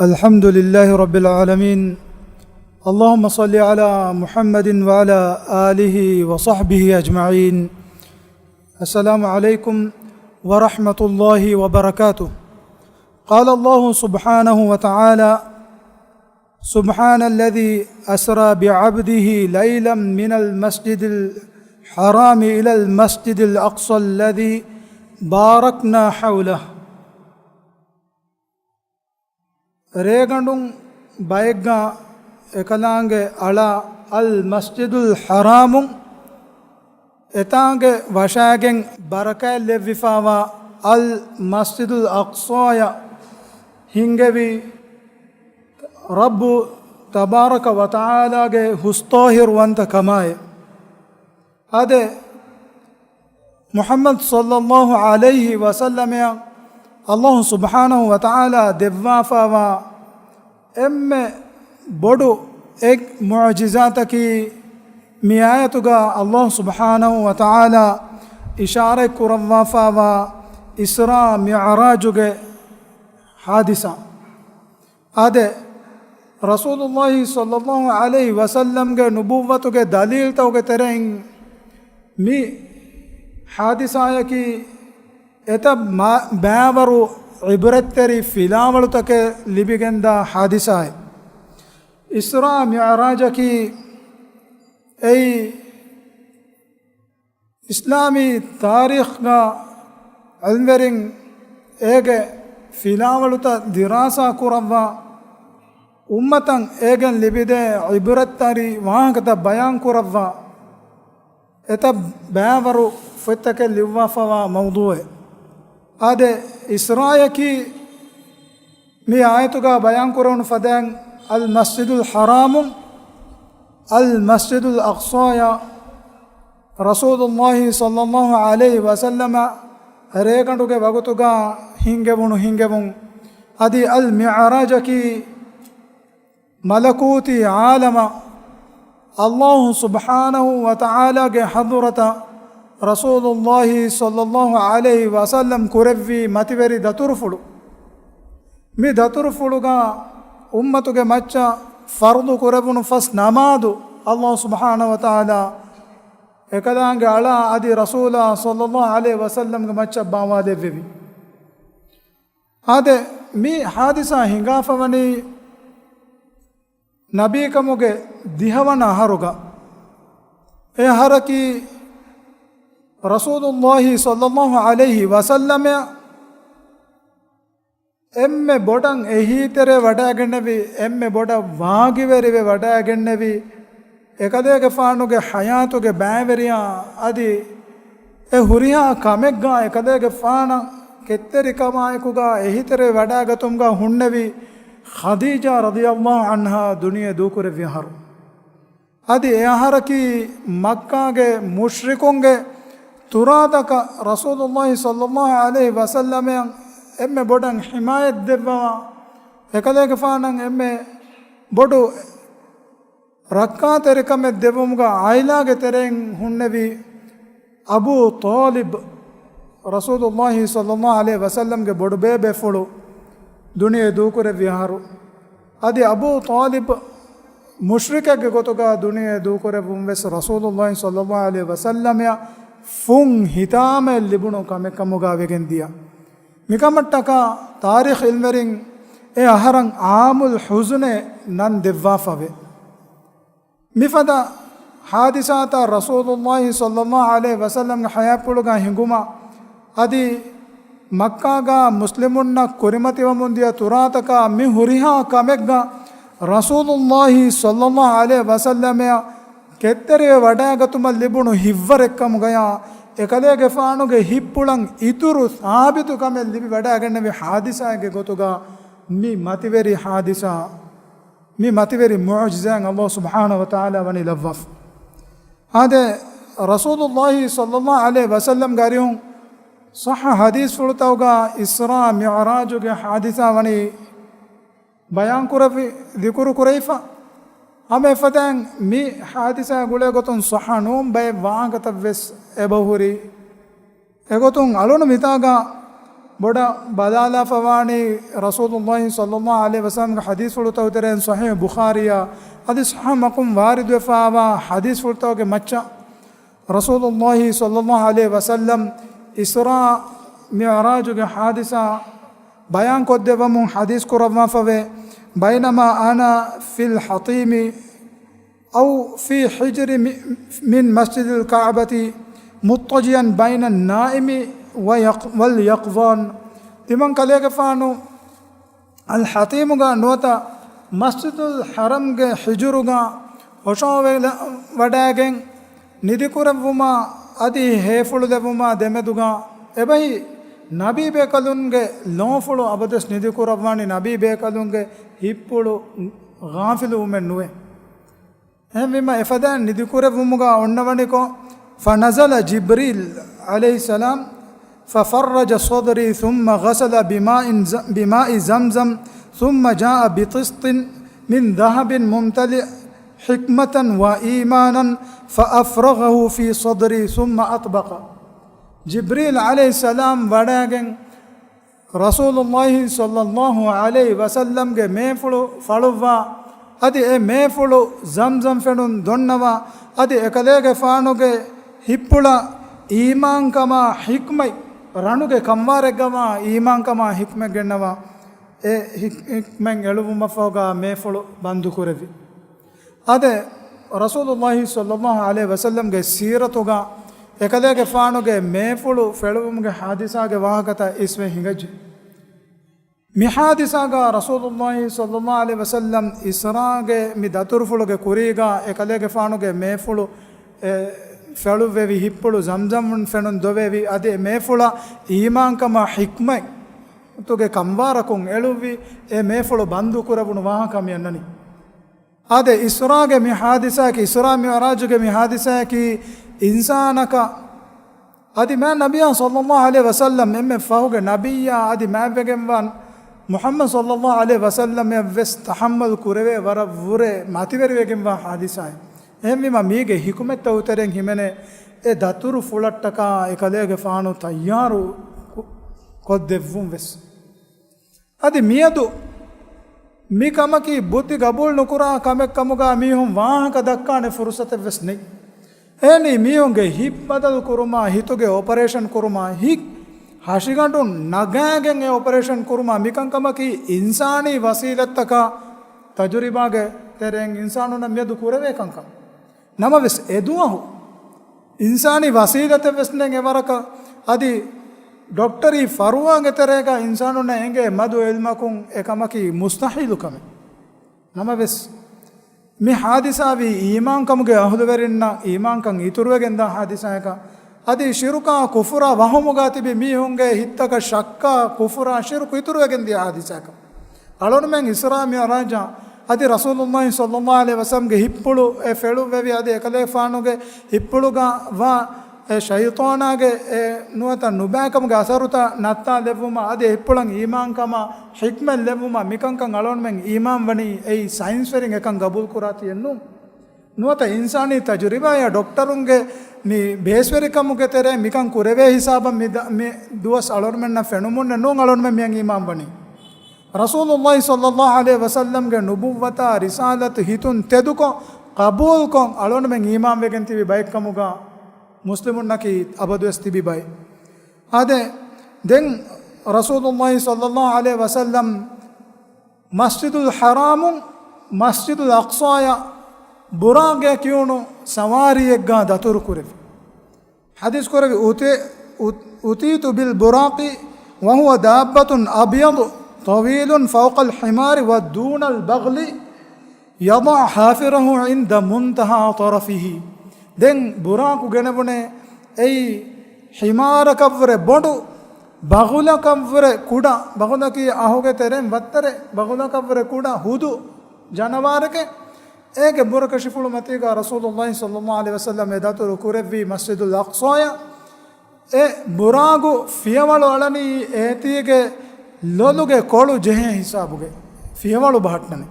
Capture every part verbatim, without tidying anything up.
الحمد لله رب العالمين. اللهم صل على محمد وعلى آله وصحبه أجمعين. السلام عليكم ورحمة الله وبركاته. قال الله سبحانه وتعالى: سبحان الذي أسرى بعبده ليلا من المسجد الحرام إلى المسجد الأقصى الذي باركنا حوله. ރޭގަނޑުން ބައެއްގާ އެކަލާނގެ އަޅާ އަލް މަސްޖިދުލް ޙަރާމުން އެތާނގެ ވަށާގެން ބަރަކާތް ލެއްވިފާވާ އަލް މަސްޖިދުލް އަޤްޞާޔަށް ހިންގެވީ، ރައްބު ތަބާރަކަ ވަތަޢާލާގެ ހުސްޠާހިރުވަންތަ ކަމާއި. އާދެ، މުޙައްމަދު ޞައްލައްލާހު ޢަލައިހި ވަސައްލަމައަށް އައްލާހު ސުބްޙާނަހު ވަތަޢާލާ ދެއްވާފާވާ އެންމެ ބޮޑު އެއް މުޢުޖިޒާތަކީ، މި އާޔަތުގަ އައްލާހު ސުބްޙާނަހު ވަތަޢާލާ އިޝާރަތް ކުރައްވާފާވާ އިސްރާ މިޢުރާޖުގެ ޙާދިސާ. އާދެ، ރަސޫލުއްލާހި ޞައްލައްލާހު ޢަލައިހި ވަސައްލަމްގެ ނުބުއްވަތުގެ ދަލީލްތަކުގެ ތެރެއިން މި ޙާދިސާޔަކީ އެތައް މާ-، ބައިވަރު ޢިބްރަތްތެރި ފިލާވަޅުތަކެއް ލިބިގެންދާ ޙާދިސާއެއް. އިސްރާ މިޢުރާޖަކީ އެއީ އިސްލާމީ ތާރީޚްގަ ޢިލްމްވެރިން އޭގެ ފިލާވަޅުތައް ދިރާސާ ކުރައްވާ، އުއްމަތަށް އޭގެން ލިބިދޭ ޢިބްރަތްތެރި ވާހަކަތައް ބަޔާން ކުރައްވާ، އެތައް ބައިވަރު ފޮތްތަކެއް ލިޔުއްވާފަވާ މައުޟޫޢެއް. އާދެ، އިސްރާޔަކީ މި އާޔަތުގަ ބަޔާން ކުރެވުނު ފަދައިން، އަލް މަސްޖިދުލް ޙަރާމުން އަލް މަސްޖިދުލް އަޤްޞާޔަށް ރަސޫލުއްލާހި ޞައްލައްލާހު ޢަލައިހި ވަސައްލަމަ ރޭގަނޑުގެ ވަގުތުގަ ހިންގެވުނު ހިންގެވުން. އަދި އަލް މިޢުރާޖަކީ މަލަކޫތީ ޢާލަމަށް އައްލާހު ސުބްޙާނަހު ވަތަޢާލާގެ ޙަޟްރަތަށް ރަސޫލުއްލާހި ޞައްލައްލާހު ޢަލައިހި ވަސައްލަމް ކުރެއްވި މަތިވެރި ދަތުރުފުޅު. މި ދަތުރުފުޅުގަ އުއްމަތުގެ މައްޗަށް ފަރުޟު ކުރެވުނު ފަސް ނަމާދު އައްލާހު ސުބްޙާނަހު ވަތަޢާލާ އެކަލާނގެ އަޅާ އަދި ރަސޫލާ ޞައްލައްލާހު ޢަލައިހި ވަސައްލަމްގެ މައްޗަށް ބާވާލެއްވެވި. އާދެ، މި ޙާދިސާ ހިނގާފަވަނީ ނަބީކަމުގެ ދިހަވަނަ އަހަރުގަ. އެ އަހަރަކީ ރަސޫލުއްލާހި ޞައްލައްލާހު ޢަލައިހި ވަސައްލަމައަށް އެންމެ ބޮޑަށް އެހީތެރޭ ވަޑައިގެންނެވި، އެންމެ ބޮޑަށް ވާގިވެރިވެ ވަޑައިގެންނެވި، އެކަލޭގެފާނުގެ ޙަޔާތުގެ ބައިވެރިޔާ އަދި އެ ހުރިހާ ކަމެއްގާ އެކަލޭގެފާނަށް ކެތްތެރިކަމާއެކުގާ އެހީތެރޭ ވަޑައިގަތުމުގާ ހުންނެވި ޚަދީޖާ ރަޟިޔައްލާހު ޢަންހާ ދުނިޔެ ދޫކުރެއްވި އަހަރު. އަދި އެ އަހަރަކީ މައްކާގެ މުޝްރިކުންގެ ތުރާތަކަށް ރަސޫލުއްލާހި ޞައްލައްލާހު ޢަލައިހި ވަސައްލަމައަށް އެންމެ ބޮޑަށް ޙިމާޔަތް ދެއްވަވާ، އެކަލޭގެފާނަށް އެންމެ ބޮޑު ރައްކާތެރިކަމެއް ދެއްވުމުގަ ޢާއިލާގެ ތެރެއިން ހުންނެވި އަބޫ ޠާލިބް، ރަސޫލުއްލާހި ޞައްލައްލާހު ޢަލައިހި ވަސައްލަމްގެ ބޮޑުބޭބޭފުޅު، ދުނިޔެ ދޫކުރެއްވި އަހަރު. އަދި އަބޫ ޠާލިބް މުޝްރިކެއްގެ ގޮތުގަ ދުނިޔެ ދޫކުރެއްވުން ވެސް ރަސޫލުއްލާހި ޞައްލައްލާހު ޢަލައިހި ވަސައްލަމައަށް ފުން ހިތާމައެއް ލިބުނު ކަމެއް ކަމުގަ ވެގެން ދިޔަ. މިކަމަށްޓަކާ ތާރީޚް ޢިލްމްވެރިން އެ އަހަރަށް ޢާމުލް ޙުޒުނޭ ނަން ދެއްވާފަވޭ. މިފަދަ ޙާދިސާތައް ރަސޫލުއްލާހި ޞައްލައްލާހު ޢަލައިހި ވަސައްލަމްގެ ޙަޔާތްޕުޅުގަ ހިނގުމަށް އަދި މައްކާގަ މުސްލިމުންނަށް ކުރިމަތިވަމުން ދިޔަ ތުރާތަކާ މި ހުރިހާ ކަމެއްގަ ރަސޫލުއްލާހި ޞައްލައްލާހު ޢަލައިހި ވަސައްލަމައަށް ކެތްތެރިވެ ވަޑައިގަތުމަށް ލިބުނު ހިތްވަރެއްކަމުގަޔާ، އެކަލޭގެފާނުގެ ހިތްޕުޅަށް އިތުރު ސާބިތުކަމެއް ލިބި ވަޑައިގެންނެވި ޙާދިސާއެއްގެ ގޮތުގަ މި މަތިވެރި ޙާދިސާ، މި މަތިވެރި މުޢުޖިޒާއެއް އައްލާހު ސުބްޙާނަހު ވަތަޢާލާ ވަނީ ލައްވާފަ. އާދެ، ރަސޫލުއްލާހި ޞައްލައްލާހު ޢަލައިހި ވަސައްލަމްގެ އަރިހުން ޞައްޙަ ޙަދީޘްފުޅުތަކުގަ އިސްރާ މިޢުރާޖުގެ ޙާދިސާ ވަނީ ބަޔާންކުރެއްވި، ޛިކުރު ކުރެވިފަ. ހަމަ އެފަދައިން މި ޙާދިސާ ގުޅޭ ގޮތުން ޞައްޙަ ނޫން ބައެއް ވާހަކަތައް ވެސް އެބަހުރި. އެގޮތުން އަޅުން މިތާގަ ބޮޑަށް ބަލާލާފަވާނީ ރަސޫލުﷲ ޞައްލަﷲ ޢަލައިހި ވަސައްލަމްގެ ޙަދީޘްފުޅުތަކުގެ ތެރެއިން ޞަޙީޙު ބުޚާރީއާ އަދި ޞަޙީޙު މުސްލިމުން ވާރިދުވެފައިވާ ޙަދީޘްފުޅުތަކުގެ މައްޗަށް. ރަސޫލުﷲ ޞައްލަﷲ ޢަލައިހި ވަސައްލަމް އިސްރާ މިޢުރާޖުގެ ޙާދިސާ ބަޔާންކޮށްދެއްވަމުން ޙަދީޘް ކުރައްވާފަވޭ، بينما أنا في الحطيم أو في حجر م-، من مسجد الكعبة مضطجعا بين النائم ويق-، واليقظان. ތިމަން ކަލޭގެފާނު އަލް ޙަތީމުގަ ނުވަތަ މަސްޖިދުލް ޙަރަމްގެ ޙިޖުރުގަ ހޮށޯވެލަ-، ވަޑައިގެން ނިދިކުރެއްވުމާ އަދި ހޭފުޅުލެއްވުމާ ދެމެދުގަ އެބަހީ ނަބީ ބޭކަލުންގެ ލޯފުޅު އަބަދުވެސް ނިދިކުރައްވާނީ ނަބީ ބޭކަލުންގެ ހިތްޕުޅު ޣާފިލުވުމެއް ނުވޭ. އެހެންވީމަ އެފަދައިން ނިދިކުރެއްވުމުގަ އޮންނަވަނިކޮށް، فنزل جبريل عليه السلام ففرج صدري ثم غسل بماء ز-، بماء زمزم ثم جاء بطست من ذهب ممتلئ حكمة وإيمانا فأفرغه في صدري ثم أطبق. ޖިބްރީލް ޢަލައިހިއްސަލާމް ވަޑައިގެން ރަސޫލުﷲ ޞައްލަﷲ ޢަލައިހި ވަސައްލަމްގެ މޭފުޅު ފަޅުއްވާ، އަދި އެ މޭފުޅު ޒަމްޒަމް ފެނުން ދޮންނަވާ، އަދި އެކަލޭގެފާނުގެ ހިތްޕުޅަށް އީމާންކަމާ ޙިކްމަތް، ރަނުގެ ކަންވާރެއްގަވާ އީމާންކަމާ ޙިކްމަތް ގެންނަވާ، އެ ޙިކް-، ޙިކްމަތް އެޅުވުމަށްފަހުގަ މޭފުޅު ބަންދުކުރެއްވި. އާދެ، ރަސޫލުﷲ ޞައްލަﷲ ޢަލައިހި ވަސައްލަމްގެ ސީރަތުގަ އެކަލޭގެފާނުގެ މޭފުޅު ފެޅުވުމުގެ ޙާދިސާގެ ވާހަކަތައް އިސްވެ ހިނގައްޖެ. މި ޙާދިސާގަ ރަސޫލުﷲ ޞައްލަﷲ ޢަލައިހި ވަސައްލަމް އިސްރާގެ މި ދަތުރުފުޅުގެ ކުރީގަ އެކަލޭގެފާނުގެ މޭފުޅު، އެ، ފެޅުއްވެވި، ހިތްޕުޅު ޒަމްޒަމް ފެނުން ދޮވެވި، އަދި އެ މޭފުޅަށް އީމާންކަމާ ޙިކްމަތުގެ ކަންވާރަކުން އެޅުއްވި، އެ މޭފުޅު ބަންދު ކުރެވުނު ވާހަކަ މި އަންނަނީ. އާދެ، އިސްރާގެ މި ޙާދިސާއަކީ، އިސްރާ މިޢުރާޖުގެ މި ޙާދިސާއަކީ އިންސާނަކަށް އަދި މާތް ނަބިއްޔާ ޞައްލަﷲ ޢަލައިހި ވަސައްލަމް އެންމެ ފަހުގެ ނަބިއްޔާ އަދި މާތްވެގެންވާ މުޙައްމަދު ޞައްލަﷲ ޢަލައިހި ވަސައްލަމަށް ވެސް ތަޙައްމަލް ކުރެވޭ ވަރަށް ވުރެ މަތިވެރިވެގެންވާ ޙާދިސާއެއް. އެހެންވީމަ މީގެ ޙިކުމަތްތަކުގެ ތެރެއިން ހިމެނޭ އެ ދަތުރު ފުޅަށްޓަކާ އެކަލޭގެފާނު ތައްޔާރު ކު-، ކޮށްދެއްވުން ވެސް. އަދި މިއަދު މި ކަމަކީ ބުއްދި ގަބޫލު ނުކުރާ ކަމެއް ކަމުގަ މީހުން ވާހަކަ ދައްކާނެ ފުރުޞަތެއް ވެސް ނެތް. އެހެނީ މީހުންގެ ހިތް ބަދަލު ކުރުމާ، ހިތުގެ އޮޕަރޭޝަން ކުރުމާ، ހިތް ހަށިގަނޑުން ނަގާގެން އެ އޮޕަރޭޝަން ކުރުމާ، މިކަންކަމަކީ އިންސާނީ ވަސީލަތްތަކާ ތަޖުރިބާގެ ތެރެއިން އިންސާނުންނަށް މިއަދު ކުރެވޭ ކަންކަން. ނަމަވެސް އެދުވަހު އިންސާނީ ވަސީލަތެއް ވެސް ނެތް އެވަރަކަށް، އަދި ޑޮކްޓަރީ ފަރުވާގެ ތެރޭގަ އިންސާނުންނަށް އެނގޭ މަދު ޢިލްމަކުން އެކަމަކީ މުސްތަޙީލު ކަމެއް. ނަމަވެސް، މި ޙާދިސާވީ އީމާންކަމުގެ އަހުލުވެރިންނަށް އީމާންކަން އިތުރުވެގެންދާ ޙާދިސާއަކަށް، އަދި ޝިރުކާ ކުފުރާ ވަހުމުގަ ތިބި މީހުންގެ ހިތްތަކަށް ޝައްކާ ކުފުރާ ޝިރުކު އިތުރުވެގެންދިޔަ ޙާދިސާއަކަށް. އަޅުންމެން އިސްރާ މިޢުރާޖާ އަދި ރަސޫލުﷲ ޞައްލަﷲ ޢަލައިހި ވަސައްލަމްގެ ހިތްޕުޅު އެ ފެޅުއްވެވި އަދި އެކަލޭގެފާނުގެ ހިތްޕުޅުގަ ވާ އެ ޝައިޠާނާގެ އެ ނުވަތަ ނުބައިކަމުގެ އަސަރުތައް ނައްތާލެއްވުމަށް އަދި ހިތްޕުޅަށް އީމާންކަމާ ޙިކްމަތް ލެއްވުމަށް މިކަންކަން އަޅުންމެން އީމާންވަނީ އެއީ ސައިންސްވެރިން އެކަން ގަބޫލުކުރާތީއެއް ނޫން. ނުވަތަ އިންސާނީ ތަޖުރިބާއާ ޑޮކްޓަރުންގެ މި ބޭސްވެރިކަމުގެ ތެރޭ މިކަން ކުރެވޭ ހިސާބަށް މި ދަ-، މި ދުވަސް އަޅުންމެންނަށް ފެނުމުންނެއް ނޫން އަޅުންމެން މިއަށް އީމާންވަނީ. ރަސޫލުﷲ ޞައްލަﷲ ޢަލައިހި ވަސައްލަމްގެ ނުބުއްވަތާ ރިސާލަތު ހިތުން ތެދުކޮށް، ޤަބޫލުކޮށް، އަޅުންމެން އީމާންވެގެން ތިބި ބައެއްކަމުގަ މުސްލިމުންނަކީ އަބަދުވެސް ތިބި ބައެއް. އާދެ، ދެން ރަސޫލުﷲ ޞައްލަﷲ ޢަލައިހި ވަސައްލަމް މަސްޖިދުލް ޙަރާމުން މަސްޖިދުލް އަޤްޞާޔަށް ބުރާގެއަށް ކިޔުނު ސަވާރީއެއްގަ ދަތުރު ކުރެވި. ޙަދީޘް ކުރެވި، أتي-، أت-، أتيت بالبراق وهو دابة أبيض طويل فوق الحمار ودون البغل يضع حافره عند منتهى طرفه. ދެން ބުރާޤު ގެނެވުނޭ އެއީ ޙިމާރަކަށްވުރެ ބޮޑު، ބަޣުލަކަށްވުރެ ކުޑަ، ބަޣުލަކީ އަހުގެ ތެރެއިން ވައްތަރެއް، ބަޣުލަކަށްވުރެ ކުޑަ ހުދު ޖަނަވާރެކޭ. އޭގެ ބުރަކަށިފުޅު މަތީގަ ރަސޫލުﷲ ޞައްލަﷲ ޢަލައިހި ވަސައްލަމް އެ ދަތުރު ކުރެއްވީ މަސްޖިދުލް އަޤްޞާޔަށް. އެ ބުރާގު ފިޔަވަޅު އަޅަނީ އޭތީގެ ލޮލުގެ ކޮޅު ޖެހޭ ހިސާބުގެ ފިޔަވަޅު ބަހައްޓަނީ.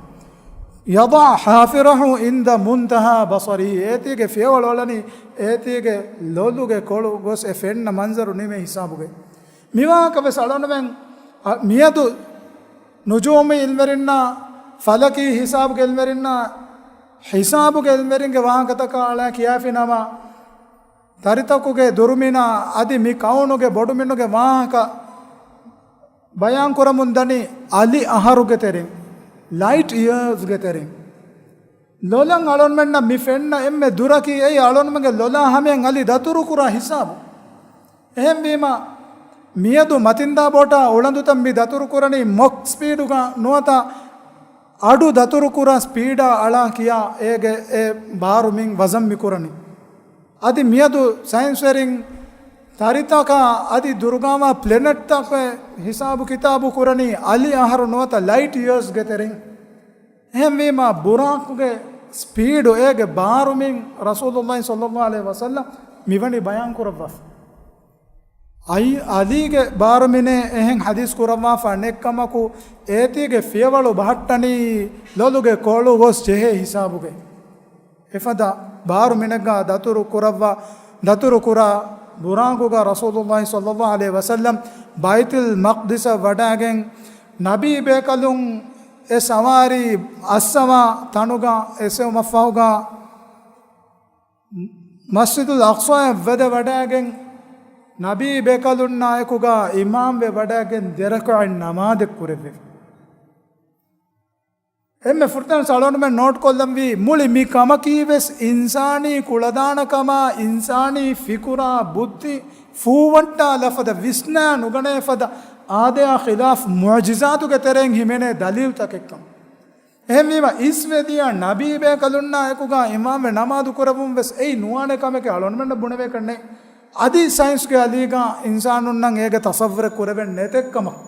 يضع حافره عند منتهى بصره، އޭތީގެ ފިޔަވަޅު އަޅަނީ އޭތީގެ ލޮލުގެ ކޮޅު ގޮސް އެ ފެންނަ މަންޒަރު ނިމޭ ހިސާބުގެ. މިވާހަކަ ވެސް އަޅަނުމެން އަ، މިއަދު ނުޖޫމީ އިލްމުވެރިންނާ، ފަލަކީ ހިސާބުގެ އިލްމުވެރިންނާ، ހިސާބުގެ އިލްމުވެރިންގެ ވާހަކަތަކާ އަޅާ ކިޔާފިނަމަ، ދަރިތަކުގެ ދުރުމިނާ އަދި މި ކައުނުގެ ބޮޑުމިނުގެ ވާހަކަ ބަޔާންކުރަމުން ދަނީ އަލި އަހަރުގެ ތެރެއިން، ލައިޓް އިޔާޒްގެ ތެރެއިން. ލޮލަށް އަޅުންމެންނަށް މި ފެންނަ އެންމެ ދުރަކީ އެއީ އަޅުންމެންގެ ލޮލާ ހަމަޔަށް އަލި ދަތުރުކުރާ ހިސާބު. އެހެންވީމަ، މިއަދު މަތިންދާ ބޯޓާ އުޅަނދުތައް މި ދަތުރުކުރަނީ މޮކް ސްޕީޑުގަ ނުވަތަ އަޑު ދަތުރުކުރާ ސްޕީޑާ އަޅާ ކިޔާ އޭގެ އެ ބާރު މިން ވަޒަން މިކުރަނީ. އަދި މިއަދު ސައިންސްވެރިން ދަރިތަކާ އަދި ދުރުގާވާ ޕްލެނެޓްތަކުގެ ހިސާބު ކިތާބު ކުރަނީ އަލި އަހަރު ނުވަތަ ލައިޓް އިޔާސްގެ ތެރެއިން. އެހެންވީމަ، ބުރާކުގެ ސްޕީޑު އޭގެ ބާރު މިން ރަސޫލުﷲ ޞައްލަﷲ ޢަލައިހި ވަސައްލަމް މިވަނީ ބަޔާން ކުރައްވާފަ. އައި، އަލީގެ ބާރު މިނޭ އެހެން ޙަދީޘް ކުރައްވާފަ ނެތްކަމަކު، އޭތީގެ ފިޔަވަޅު ބަހައްޓަނީ ލޮލުގެ ކޮޅު ގޮސް ޖެހޭ ހިސާބުގައި. އެފަދަ ބާރު މިނެއްގަ ދަތުރު ކުރައްވާ، ދަތުރު ކުރާ ބުރާކުގަ ރަސޫލުﷲ ޞައްލަﷲ ޢަލައިހި ވަސައްލަމް ބައިތުލް މަޤްދިސަށް ވަޑައިގެން، ނަބީ ބޭކަލުން އެ ސަވާރީ އައްސަވާ ތަނުގަ އެސެވުމަށްފަހުގަ، މަސްޖިދުލް އަޤްޞާއަށް ވަދެ ވަޑައިގެން، ނަބީ ބޭކަލުންނާ އެކުގަ އިމާމްވެ ވަޑައިގެން ދެރަކުޢަތް ނަމާދެއް ކުރެއްވި. އެންމެ ފުރަތަމަ އަޅުގަނޑުމެން ނޯޓް ކޮށްލަންވީ، މުޅި މި ކަމަކީ ވެސް އިންސާނީ ކުޅަދާނަކަމާ، އިންސާނީ ފިކުރާ، ބުއްދި ފޫވައްޓާ ލަފަދަ ވިސްނާ ނުގަނޭ ފަދަ އާދަޔާ ޚިލާފް މުޢުޖިޒާތުގެ ތެރެއިން ހިމެނޭ ދަލީލްތަކެއްކަން. އެހެންވީމަ، އިސްވެދިޔަ ނަބީ ބޭކަލުންނާ އެކުގަ އިމާމްވެ ނަމާދު ކުރެއްވުން ވެސް އެއީ ނުވާނެ ކަމެކޭ އަޅުގަނޑުމެންނަށް ބުނެވޭކަށް ނެތް. އަދި ސައިންސްގެ އަލީގަ އިންސާނުންނަށް އޭގެ ތަޞައްވުރެއް ކުރެވެން ނެތެއްކަމަށް.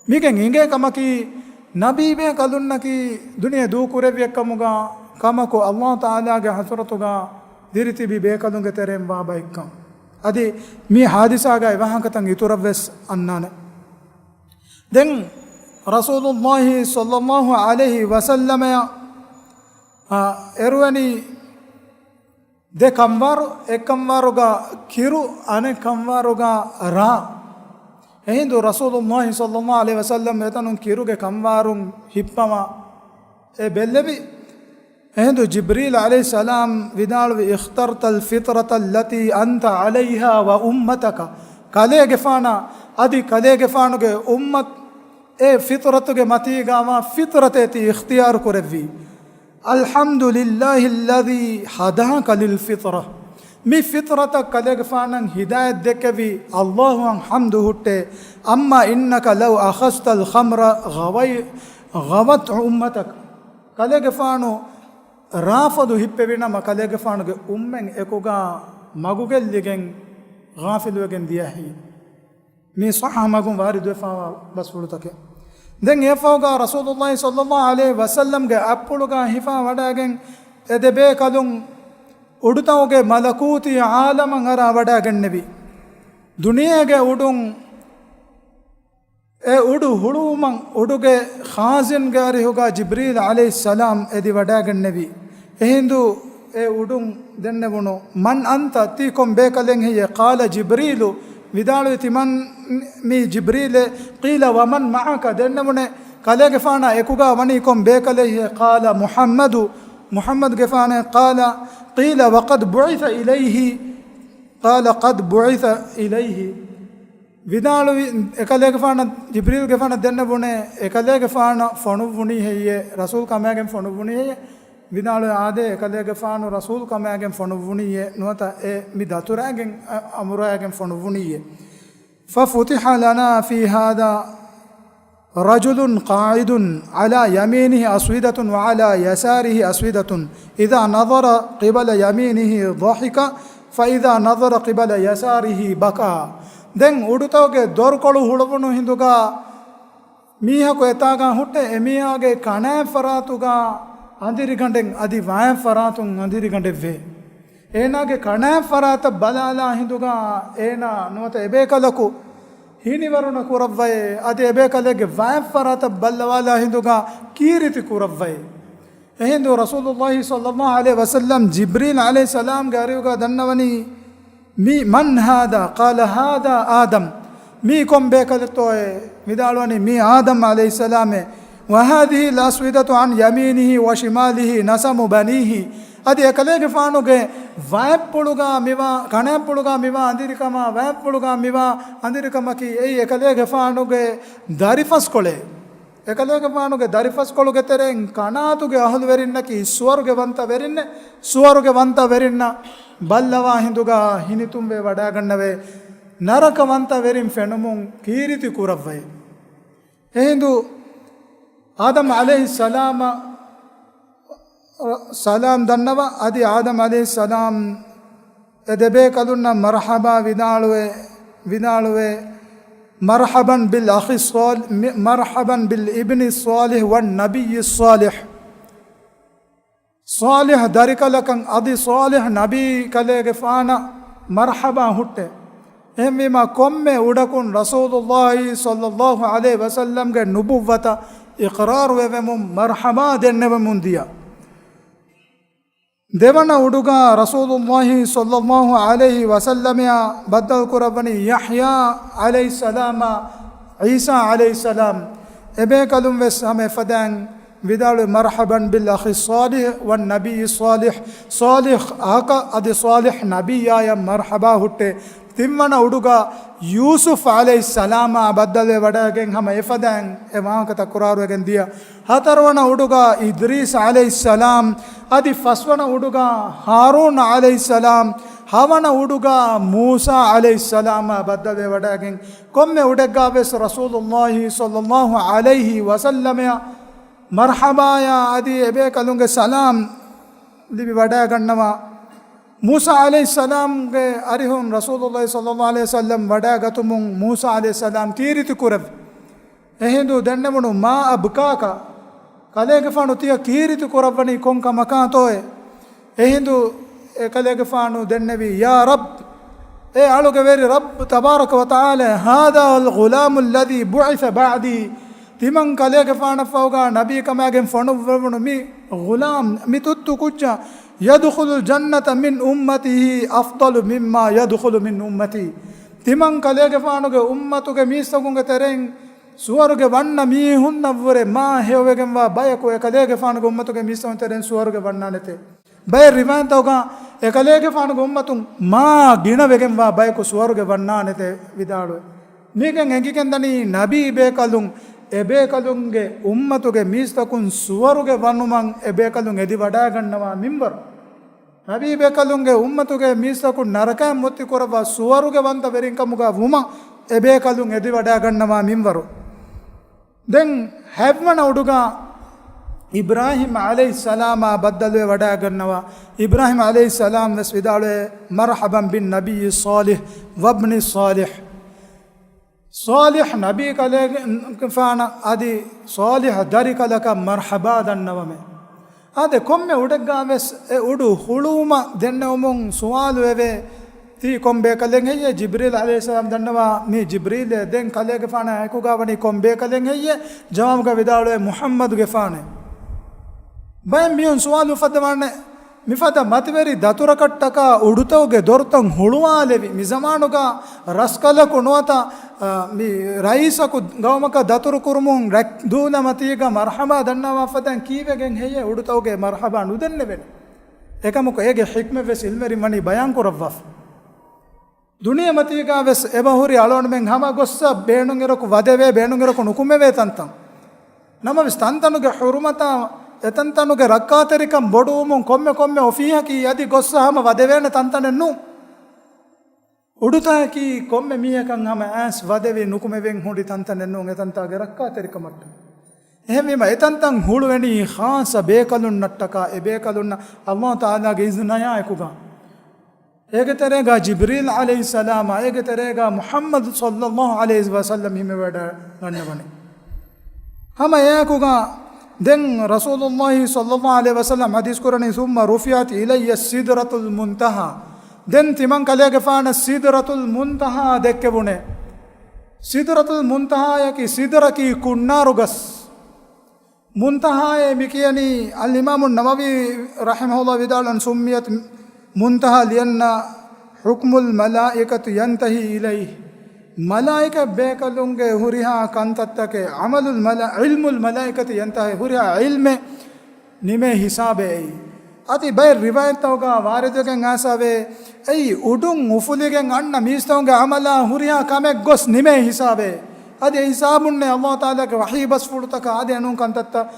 މީގެން އިނގޭ ކަމަކީ، ނަބީ ބޭކަލުންނަކީ ދުނިޔެ ދޫކުރެއްވިއެއްކަމުގަ ކަމަކު، ﷲ ތަޢާލާގެ ޙަޟްރަތުގަ ދިރިތިބި ބޭކަލުންގެ ތެރެއިން ވާ ބައެއްކަން. އަދި މި ޙާދިސާގައި ވާހަކަތައް އިތުރަށްވެސް އަންނާނެ. ދެން ރަސޫލުﷲ ޞައްލަﷲ ޢަލައިހި ވަސައްލަމައަށް، އާ، އެރުވެނީ ދެ ކަންވާރު، އެއް ކަންވާރުގަ ކިރު، އަނެއް ކަންވާރުގަ ރާ. އެހިނދު ރަސޫލުﷲ ޞައްލަﷲ ޢަލައިހި ވަސައްލަމް އެތަނުން ކިރުގެ ކަންވާރުން ހިއްޕަވާ އެ ބެއްލެވި. އެހިނދު ޖިބްރީލް ޢަލައިހިއްސަލާމް ވިދާޅުވި، "اخترت الفطرة التي أنت عليها وأمتك." ކަލޭގެފާނާ އަދި ކަލޭގެފާނުގެ އުއްމަތު އެ ފިޠުރަތުގެ މަތީގަވާ ފިޠުރަތޭ ތި އިޚްތިޔާރު ކުރެއްވީ. "الحمد لله الذي هداك للفطرة." މި ފިޠުރަތަށް ކަލޭގެފާނަށް ހިދާޔަތް ދެކެވި ﷲއަށް ޙަމްދު ހުއްޓޭ. "أما إنك لو أخذت الخمر غوي-، غوت أمتك." ކަލޭގެފާނު ރާފަދު ހިއްޕެވިނަމަ، ކަލޭގެފާނުގެ އުއްމެން އެކުގަ މަގުގެއްލިގެން ޣާފިލުވެގެން ދިޔަހީ. މީ ޞައްޙަ މަގުން ވާރިދުވެފާވާ ބަސްފުޅުތަކެއް. ދެން އެއަށްފަހުގަ ރަސޫލުﷲ ޞައްލަﷲ ޢަލައިހި ވަސައްލަމްގެ އަތްޕުޅުގަ ހިފާ ވަޑައިގެން އެ ދެބޭކަލުން އުޑުތަކުގެ މަލަކޫތީ ޢާލަމަށް އަރާ ވަޑައިގެންނެވި. ދުނިޔޭގެ އުޑުން އެ އުޑު ހުޅުވުމަށް އުޑުގެ ޚާޒިންގެ އަރިހުގަ ޖިބްރީލް ޢަލައިހިއްސަލާމް އެދި ވަޑައިގެންނެވި. އެހިނދު އެ އުޑުން ދެންނެވުނު، "من أنت؟" ތީ ކޮން ބޭކަލެއް ހެއްޔޭ؟ "قال جبريل." ވިދާޅުވި، "ތިމަން މީ ޖިބްރީލޭ." "قيل ومن معك؟" ދެންނެވުނެ، "ކަލޭގެފާނާ އެކުގަ ވަނީ ކޮން ބޭކަލެއް ހެއްޔޭ؟" "قال محمد." މުޙައްމަދުގެފާނޭ. قال، "قيل وقد بعث إليه؟" قال، "قد بعث إليه." ވިދާޅުވި، އެކަލޭގެފާނަށް، ޖިބްރީލްގެފާނަށް ދެންނެވުނޭ، އެކަލޭގެފާނަށް ފޮނުއްވުނީ ހެއްޔޭ؟ ރަސޫލް ކަމާގެން ފޮނުއްވުނީ ހެއްޔޭ؟ ވިދާޅުވި، އާދެ، އެކަލޭގެފާނު ރަސޫލް ކަމާގެން ފޮނުއްވުނީއޭ، ނުވަތަ އެ މި ދަތުރާގެން، އަ، އަމުރާގެން ފޮނުއްވުނީއޭ. ففتح لنا في هذا رجل قاعد على يمينه أسودة وعلى يساره أسودة، إذا نظر قبل يمينه ضحك، فإذا نظر قبل يساره بكى. ދެން އުޑުތަކުގެ ދޮރުކޮޅު ހުޅުވުނު ހިނދުގަ މީހަކު އެތާގަ ހުއްޓެ، އެމީހާގެ ކަނާތް ފަރާތުގަ އަނދިރިގަނޑެއް އަދި ވާތް ފަރާތުން އަނދިރިގަނޑެއްވޭ. އޭނާގެ ކަނާތް ފަރާތަށް ބަލާލާ ހިނދުގަ އޭނާ ނުވަތަ އެބޭކަލަކު ހިނިވަރުނަ ކުރައްވައޭ، އަދި އެބޭކަލެއްގެ ވާތް ފަރާތަށް ބައްލަވާލާ ހިނދުގަ ކީރިތި ކުރައްވައޭ. އެހިނދު ރަސޫލުﷲ ޞައްލަﷲ ޢަލައިހި ވަސައްލަމް ޖިބްރީލް ޢަލައިހިއްސަލާމްގެ އަރިހުގަ ދަންނަވަނީ، މި، "من هذا؟" قال، "هذا آدم." މީ ކޮން ބޭކަލެއްތޯއޭ؟ ވިދާޅުވަނީ މީ އާދަމް ޢަލައިހިއްސަލާމޭ. وهذه الأسودة عن يمينه وشماله نسم بنيه. އަދި އެކަލޭގެފާނުގެ ވައްޕުޅުގާ މިވާ، ކަނާތްޕުޅުގާ މިވާ އަނދިރިކަމާ، ވައްޕުޅުގާ މިވާ އަނދިރިކަމަކީ އެއީ އެކަލޭގެފާނުގެ ދަރިފަސްކޮޅޭ. އެކަލޭގެފާނުގެ ދަރިފަސްކޮޅުގެ ތެރެއިން ކަނާތުގެ އަހުލުވެރިންނަކީ ސުވަރުގެ ވަންތަ ވެރިންނޭ. ސުވަރުގެ ވަންތަ ވެރިންނަށް ބައްލަވާ ހިނދުގާ ހިނިތުންވެ ވަޑައިގަންނަވޭ. ނަރަކަ ވަންތަ ވެރިން ފެނުމުން ކީރިތި ކުރައްވައި. އެހިނދު އާދަމް ޢަލައިހިއްސަލާމަށް ސަލާމް ދަންނަވާ. އަދި އާދަމް ޢަލައިހިއްސަލާމް އެ ދެބޭކަލުންނަށް މަރްޙަބާ ވިދާޅުވެ، ވިދާޅުވެ، مرحبا بالأخ الصالح، مرحبا بالابن الصالح والنبي الصالح. ޞާލިޙް ދަރިކަލަކަށް އަދި ޞާލިޙް ނަބީ ކަލޭގެފާނަށް މަރްޙަބާ ހުއްޓޭ. އެހެންވީމާ، ކޮންމެ އުޑަކުން ރަސޫލުﷲ ޞައްލަﷲ ޢަލައިހި ވަސައްލަމްގެ ނުބުއްވަތަށް އިޤްރާރު ވެވެމުން މަރްޙަބާ ދެންނެވެމުން ދިޔަ. ދެވަނަ އުޑުގާ ރަސޫލުﷲ ޞައްލަﷲ ޢަލައިހި ވަސައްލަމައާ ބައްދަލު ކުރައްވަނީ ޔަޙްޔާ ޢަލައިހިއްސަލާމާ ޢީސާ ޢަލައިހިއްސަލާމް. އެބޭކަލުން ވެސް ހަމަ އެފަދައިން ވިދާޅުވި، مرحبا بالأخ الصالح والنبي الصالح. ޞާލިޙް އަޚަކަށް އަދި ޞާލިޙް ނަބިއްޔާޔަށް މަރްޙަބާ ހުއްޓޭ. ތިންވަނަ އުޑުގަ ޔޫސުފް ޢަލައިހިއްސަލާމާ ބައްދަލުވެ ވަޑައިގެން ހަމަ އެފަދައިން އެ ވާހަކަ ތަކުރާރުވެގެން ދިޔަ. ހަތަރުވަނަ އުޑުގަ އިދްރީސް ޢަލައިހިއްސަލާމް، އަދި ފަސްވަނަ އުޑުގަ ހާރޫން ޢަލައިހިއްސަލާމް، ހަވަނަ އުޑުގަ މޫސާ ޢަލައިހިއްސަލާމާ ބައްދަލުވެ ވަޑައިގެން ކޮންމެ އުޑެއްގަ ވެސް ރަސޫލުﷲ ޞައްލަﷲ ޢަލައިހި ވަސައްލަމައަށް މަރްޙަބާޔާ އަދި އެބޭކަލުންގެ ސަލާމް ލިބި ވަޑައިގަންނަވާ. މޫސާ ޢަލައިހިއްސަލާމްގެ އަރިހުން ރަސޫލުﷲ ޞައްލަﷲ ޢަލައިހި ވަސައްލަމް ވަޑައިގަތުމުން މޫސާ ޢަލައިހިއްސަލާމް ކީރިތި ކުރެއްވި. އެހިނދު ދެންނެވުނު، މާ އަބްކާކަ، ކަލޭގެފާނު ތިޔަ ކީރިތި ކުރައްވަނީ ކޮން ކަމަކާތޯއޭ؟ އެހިނދު އެކަލޭގެފާނު ދެންނެވީ، ޔާ ރައްބް، އޭ އަޅުގެ ވެރި ރައްބް ތަބާރަކަ ވަތަޢާލާ، هذا الغلام الذي بعث بعدي، ތިމަން ކަލޭގެފާނަށްފަހުގާ ނަބީކަމާގެން ފޮނުއްވެވުނު މި ޣުލާމް، މި ތުއްތު ކުއްޖާ، يدخل الجنة من أمته أفضل مما يدخل من أمتي، ތިމަން ކަލޭގެފާނުގެ އުއްމަތުގެ މީސްތަކުންގެ ތެރެއިން ސުވަރުގެ ވަންނަ މީހުންނަށްވުރެ މާ ހެޔޮވެގެންވާ ބަޔަކު އެކަލޭގެފާނުގެ އުއްމަތުގެ މީސްތަކުން ތެރެއިން ސުވަރުގެ ވަންނާނެތޭ. ބައެއް ރިވާޔަތްތަކުގަ އެކަލޭގެފާނުގެ އުއްމަތުން މާ ގިނަވެގެންވާ ބަޔަކު ސުވަރުގެ ވަންނާނެތޭ ވިދާޅުވެ. މީގެން އެނގިގެންދަނީ ނަބީ ބޭކަލުން އެބޭކަލުންގެ އުއްމަތުގެ މީސްތަކުން ސުވަރުގެ ވަނުމަށް އެބޭކަލުން އެދިވަޑައިގަންނަވާ މިންވަރު. ނަބީ ބޭކަލުންގެ އުއްމަތުގެ މީސްތަކުން ނަރަކައިން މުއްތި ކުރައްވާ ސުވަރުގެ ވަންތަ ވެރިންކަމުގަ ވުމަށް އެބޭކަލުން އެދިވަޑައިގަންނަވާ މިންވަރު. ދެން ހަތްވަނަ އުޑުގަ އިބްރާހީމް ޢަލައިހިއްސަލާމާ ބައްދަލުވެ ވަޑައިގަންނަވާ. އިބްރާހީމް ޢަލައިހިއްސަލާމް ވެސް ވިދާޅުވޭ، مرحبا بالنبي الصالح وابن الصالح. ޞާލިޙް ނަބީ ކަލޭގެފާނަށް އަދި ޞާލިޙް ދަރިކަލަކަށް މަރްޙަބާ ދަންނަވަމޭ. އާދެ، ކޮންމެ އުޑެއްގަ ވެސް އެ އުޑު ހުޅުވުމަށް ދެންނެވުމުން ސުވާލު އެވޭ، ތީ ކޮން ބޭކަލެއް ހެއްޔޭ؟ ޖިބްރީލް ޢަލައިހިއްސަލާމް ދަންނަވާ، މީ ޖިބްރީލޭ. ދެން ކަލޭގެފާނާ އެކުގަ ވަނީ ކޮން ބޭކަލެއް ހެއްޔޭ؟ ޖަވާބުގަ ވިދާޅުވޭ، މުޙައްމަދުގެފާނޭ. ބައެއް މީހުން ސުވާލު އުފައްދަވާނެ، މިފަދަ މަތިވެރި ދަތުރަކަށްޓަކާ އުޑުތަކުގެ ދޮރުތައް ހުޅުވާލެވި މި ޒަމާނުގަ ރަސްކަލަކު ނުވަތަ، އަ، މި ރައީސަކު ގައުމަކަށް ދަތުރު ކުރުމުން ރަތް ދޫލަމަތީގަ މަރްޙަބާ ދަންނަވާ ފަދައިން ކީއްވެގެން ހެއްޔޭ އުޑުތަކުގެ މަރްޙަބާ ނުދެންނެވެނީ؟ އެކަމަކު އޭގެ ޙިކްމަތް ވެސް ޢިލްމުވެރިން ވަނީ ބަޔާން ކުރައްވާފަ. ދުނިޔެމަތީގަ ވެސް އެބަހުރި އަޅުގަނޑުމެން ހަމަ ގޮއްސަ ބޭނުންއިރަކު ވަދެވޭ، ބޭނުންއިރަކު ނުކުމެވޭ ތަންތަން. ނަމަވެސް ތަންތަނުގެ ޙުރުމަތާ އެތަންތަނުގެ ރައްކާތެރިކަން ބޮޑުވުމުން ކޮންމެ ކޮންމެ އޮފީހަކީ އަދި ގޮއްސަ ހަމަ ވަދެވޭނެ ތަންތަނެއް ނޫން. އުޑުތަކަކީ ކޮންމެ މީހަކަށް ހަމަ އައިސް ވަދެވި ނުކުމެވެން ހުންނަ ތަންތަނެއް ނޫން، އެތަންތާގެ ރައްކާތެރިކަމަށްޓަކާ. އެހެންވީމަ އެތަންތަން ހުޅުވެނީ ޚާއްޞަ ބޭކަލުންނަށްޓަކާ، އެ ބޭކަލުންނަށް ﷲ ތަޢާލާގެ އިޒުނަޔާ އެކުގަ. އޭގެ ތެރޭގަ ޖިބްރީލް ޢަލައިހިއްސަލާމާ، އޭގެ ތެރޭގަ މުޙައްމަދު ޞައްލައްލާހު ޢަލައިހި ވަސައްލަމް ހިމެވަޑައިގަންނަވަނީ. ހަމަ އެއާއެކުގަ ދެން ރަސޫލުﷲ ޞައްލައްލާހު ޢަލައިހި ވަސައްލަމް ޙަދީޘް ކުރަނީ، ثم رفعت إلي السدرة المنتهى. ދެން ތިމަން ކަލޭގެފާނަށް ސިދްރަތުލް މުންތަހާ ދެއްކެވުނޭ. ސިދްރަތުލް މުންތަހާއަކީ ސިދްރަކީ ކުންނާރު ގަސް. މުންތަހާއޭ މިކިޔަނީ، އަލްއިމާމު ނަވަވީ ރަޙިމަހުﷲ ވިދާޅުވަނީ، سميت منتهى لأن حكم الملائكة ينتهي إليه. މަލާއިކަ ބޭކަލުންގެ ހުރިހާ ކަންތައްތަކެއް، ޢަމަލުލް މަލާ-، ޢިލްމުލް މަލާއިކަތި އެންތާހެ ހުރިހާ ޢިލްމެއް ނިމޭ ހިސާބެއް އެއީ. އަދި ބައެއް ރިވާޔަތްތަކުގަ ވާރިދުވެގެން އައިސްފަވޭ، އެއީ އުޑުން އުފުލިގެން އަންނަ މީސްތަކުންގެ ޢަމަލާ ހުރިހާ ކަމެއް ގޮސް ނިމޭ ހިސާބެއް. އަދި އެ ހިސާބުންނޭ ﷲ ތަޢާލާގެ ވަޙީ ބަސްފުޅުތަކަށް އަދި އެނޫން ކަންތައްތައް